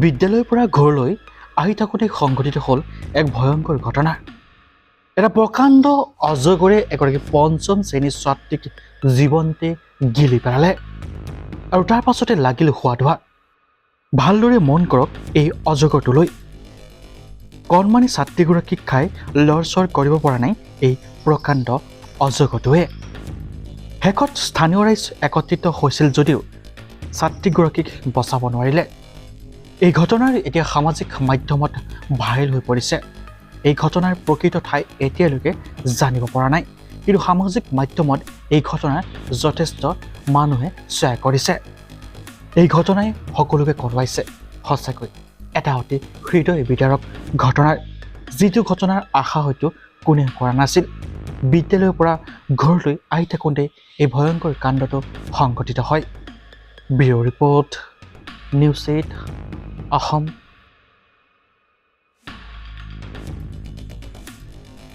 বিদ্যালয়ৰ পৰা ঘৰলৈ আহি থাকোঁতে সংঘটিত হ'ল এক ভয়ংকৰ ঘটনা। এটা প্ৰকাণ্ড অজগৰে এগৰাকী পঞ্চম শ্ৰেণীৰ ছাত্ৰীক জীৱন্তে গিলি পেলালে আৰু তাৰ পাছতে লাগিল হোৱা ধোৱা। ভালদৰে মন কৰক এই অজগৰটোলৈ। কণমানি ছাত্ৰীগৰাকীক খাই লৰচৰ কৰিব পৰা নাই এই প্ৰকাণ্ড অজগৰটোৱে। শেষত স্থানীয় ৰাইজ একত্ৰিত হৈছিল যদিও ছাত্ৰীগৰাকীক বচাব নোৱাৰিলে। এই ঘটনাৰ এতিয়া সামাজিক মাধ্যমত ভাইৰেল হৈ পৰিছে। এই ঘটনাৰ প্ৰকৃত ঠাই এতিয়ালৈকে জানিব পৰা নাই, কিন্তু সামাজিক মাধ্যমত এই ঘটনা যথেষ্ট মানুহে শ্বেয়াৰ কৰিছে। এই ঘটনাই সকলোকে কন্দুৱাইছে। সঁচাকৈ এটা অতি হৃদয় বিদাৰক ঘটনাৰ, যিটো ঘটনাৰ আশা হয়তো কোনেও কৰা নাছিল। বিদ্যালয়ৰ পৰা ঘৰলৈ আহি থাকোঁতে এই ভয়ংকৰ কাণ্ডটো সংঘটিত হয়। Bureau report, news 8, Assam.